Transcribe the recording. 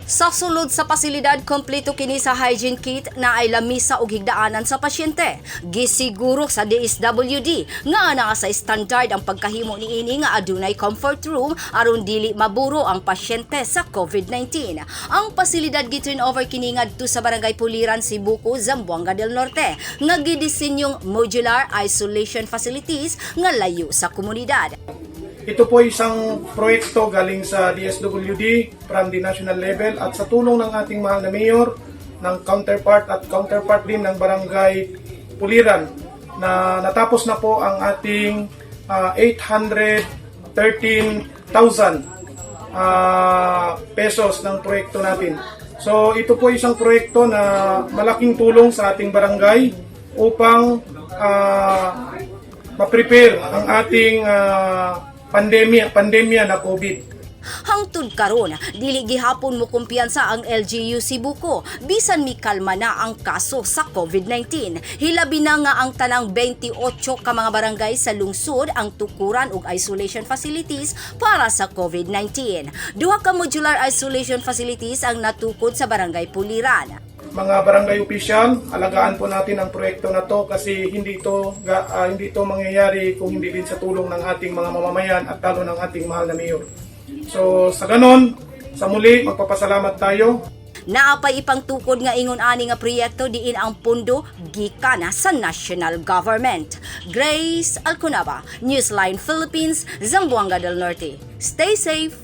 Sa sulod sa pasilidad, kompleto kini sa hygiene kit na ay lamisa ug higdaanan sa pasyente. Gisiguro sa DSWD nga naa sa standard ang pagkahimo niini nga adunay comfort room aron dili maburo ang pasyente sa COVID-19. Ang pasilidad gi-turn over kini ngadto sa Barangay Puliran, Sibuco, Zamboanga del Norte nga gidisinyong modular isolation facilities nga layo sa komunidad. Ito po isang proyekto galing sa DSWD from the national level at sa tulong ng ating mahal na mayor, ng counterpart at counterpart din ng Barangay Puliran na natapos na po ang ating 813,000 pesos ng proyekto natin. So ito po isang proyekto na malaking tulong sa ating barangay upang ma-prepare ang ating pandemya na COVID. Hangtod karon, dili gihapon mo kumpiyansa ang LGU Sibuco bisan mikalma na ang kaso sa COVID-19. Hilabi na nga ang tanang 28 ka mga barangay sa lungsod ang tukuran og isolation facilities para sa COVID-19. Duha ka modular isolation facilities ang natukod sa Barangay Puliran. Mga barangay official, alagaan po natin ang proyekto na to kasi hindi ito mangyayari kung hindi din sa tulong ng ating mga mamamayan at lalo ng ating mahal na mayor. So sa ganon, sa muli, magpapasalamat tayo. Naapay ipangtukod nga ingon ani nga proyekto diin ang pundo gikan sa national government. Grace Alconaba, Newsline Philippines, Zamboanga del Norte. Stay safe.